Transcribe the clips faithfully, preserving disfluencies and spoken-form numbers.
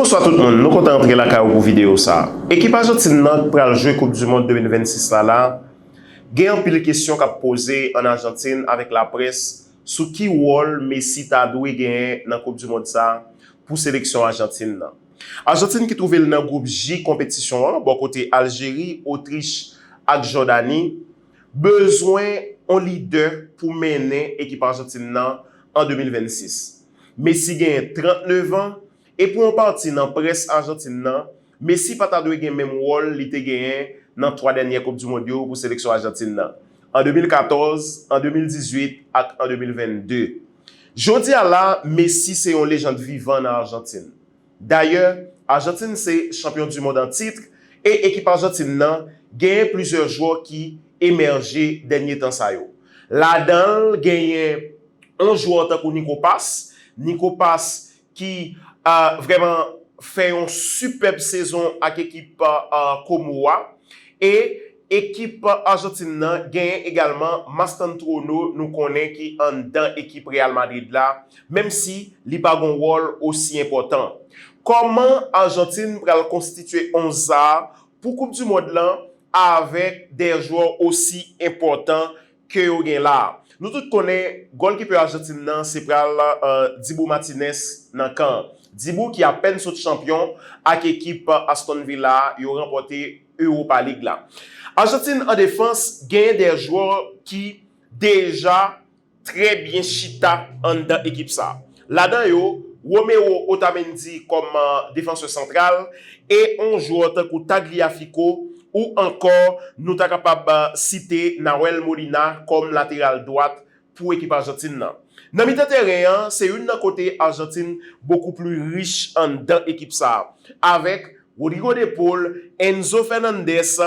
Bonswa tout moun, nou kontan antre lakay ou pou videyo sa. Ekip Ajantin nan k pral jwe Koup di Mond de mil vennsis la la, gen anpil kesyon k ap poze ann Ajantin avèk laprès sou ki wòl Messi ta dwe genyen nan Koup di Mond sa pou seleksyon Ajantin nan. Ajantin ki twouve l nan gwoup J konpetisyon an, bò kote Aljeri, Otrich ak Jòdani, bezwen yon lidè pou mennen ekip Ajantin nan an de mil vennsis. Messi genyen trannnev an, e pou yon pati nan près Ajantin nan, Messi pa ta dwe gen menm wòl li te genyen nan twa dènye Koup di Mond yo pou seleksyon Ajantin nan, an de mil katòz, an de mil dizuit ak an de mil vennde. Jodi a la, Messi se yon lejand vivan nan Ajantin. Dayè, Ajantin se chanpyon di mond an tit, e ekip Ajantin nan genyen plizyè jwè ki emèje dènye tan sa yo. Ladan l, genyen yon jwè tankou Nico Paz. Nico Paz ki, a, vrèman fè yon sipèb sezon ak ekip, a, Komo a. E ekip Ajantin nan genyen egalman Mastantuono, nou konnen, ki anndan ekip Real Madrid la, menm si li pa gon wòl osi enpòtan. Kòman Ajantin pral konstitye onz sa a pou Koup di Mond lan avèk de jwè osi enpòtan ke yo gen la a? Nou tout konnen gòlkipè Ajantin nan se pral, uh, Dibu Martinez nan kan an. Dibu ki apèn sot chanpyon ak ekip Aston Villa a, yo ranpòte Europa League la. Ajantin an defans genyen de jwè ki deja trè byen chita anndan ekip sa a. Ladan yo, Romero Otamendi kòm, uh, defansè santral e yon jwè tankou Tagliafico ou ankò nou ta kapab, uh, site Nahuel Molina kòm lateral dwat pou ekip Ajantin nan. Nan mitan teren an, se youn nan kote Ajantin bokou pli rich anndan ekip sa a, avèk Rodrigo De Paul, Enzo Fernandez,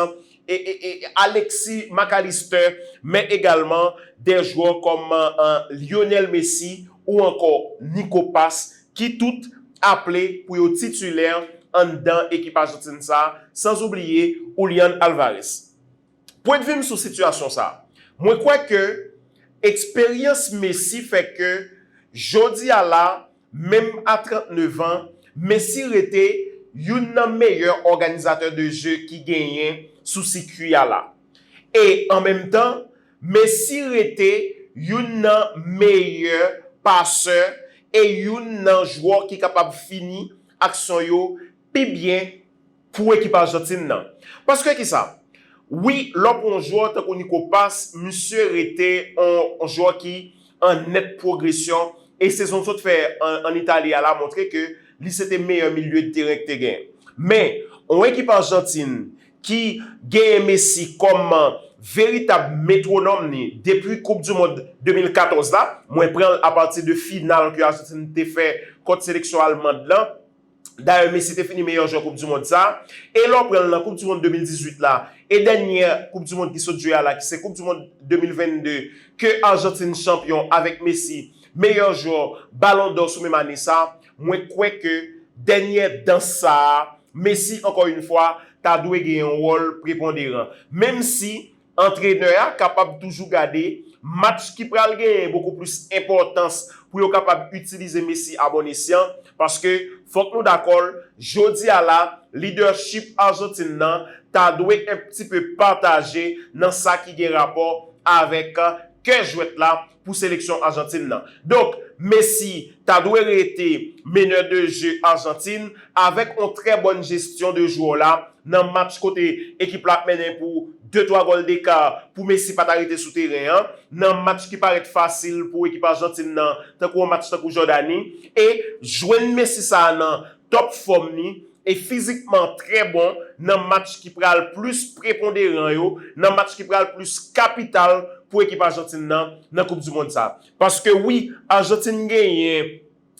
e, e, e Alexis Mac Allister, men egalman de jwè kòm, uh, Lionel Messi ou ankò Nico Paz, ki tout aple pou yo titilè anndan ekip Ajantin sa a, san oubliye Julian Alvarez. Pwendvi m sou sitiyasyon sa a, mwen kwè ke eksperyans Messi fè ke jodi a la, menm a trannnev an, Messi rete youn nan meyè òganizatè de je ki genyen sou sikwi a la. E an menm tan, Messi rete youn nan meyè pasè e youn nan jwè ki kapab fini aksyon yo pi byen pou ekip Ajantin nan. Paske ki sa? Wi, lè w pran yon jwè tankou Nico Paz, misye rete yon, yon jwè ki an nèt pwogresyon, e sezon l sot fè an, an Itali a la montre ke li se te meyè milye de teren ki te genyen. Men, yon ekip Ajantin ki genyen Messi kòm veritab metwonòm li depi Koup di Mond de mil katòz la, mwen pran l apati de final ke Ajantin te fè kont seleksyon almand lan. Dayè, Messi te fini meyè jwè Koup di Mond sa a. E lè w pran l nan Koup di Mond de mil dizuit la, e dènyè Koup di Mond ki sot jwe a la, ki se Koup di Mond de mil vennde, ke Ajantin chanpyon avèk Messi, meyè jwè, Balon dò sou menm ane sa a, mwen kwè ke dènyè dans sa a, Messi, ankò yon fwa, ta dwe gen yon wòl preponderan. Menm si antrenè a kapab toujou gade match ki pral genyen bokou plis enpòtans pou yo kapab itilize Messi a bon esyan, paske fòk nou dakò, jodi a la, lidèchip Ajantin nan ta dwe un petit peu pataje nan sa ki gen rapò avèk kè jwèt la pou seleksyon Ajantin nan. Donk, Messi ta dwe rete meneur de jeu Ajantin avèk yon trè bòn jesyon de jwè la nan match kote ekip la ap mennen pou de twa gòl deka pou Messi pa ta rete sou teren an, nan match ki parèt fasil pou ekip Ajantin nan, tankou yon match tankou Jòdani, e jwenn Messi sa a nan top fòm li, e fizikman trè bon nan match ki pral plis preponderan yo, nan match ki pral plis kapital pou ekip Ajantin nan, nan Koup di Mond sa. Paske wi, Ajantin genyen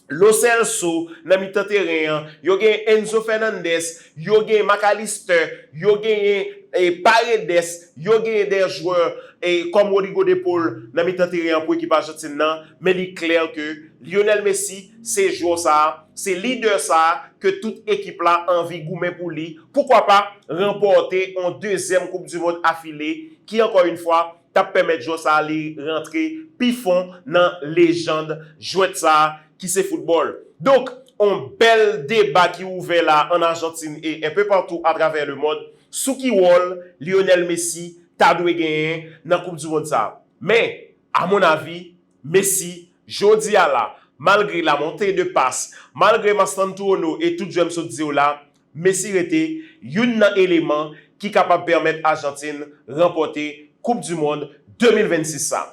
Lo Celso nan mitan teren an, yo genyen Enzo Fernandez, yo genyen Mac Allister, yo genyen, eh, Paredes, yo genyen de jwè, eh, kòm Rodrigo De Paul nan mitan teren an pou ekip Ajantin nan, men li klè ke Lionel Messi se jwè sa a, se lidè sa a ke tout ekip la anvi goumen pou li. Poukwa pa ranpòte yon dezyèm Koup di Mond afile ki, ankò yon fwa, t ap pèmèt jwè sa a li rantre pi fon nan lejand jwèt sa a ki se foutbòl. Donk, yon bèl deba ki ouvè la ann Ajantin e enpe patou atravè lemond sou ki wòl Lionel Messi ta dwe genyen nan Koup di Mond sa a. Men, amonnavi, Messi, jodi a la, malgre la montée de passe, malgre Mastantuono e tout jwè m sot di yo la, Messi rete youn nan eleman ki kapab pèmèt Ajantin ranpòte Koup di Mond de mil vennsis sa.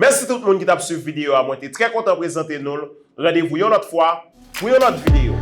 Mèsi tout moun ki t ap swiv videyo a, mwen te trè kontan prezante nou l. Randevou yon lòt fwa pou yon lòt videyo.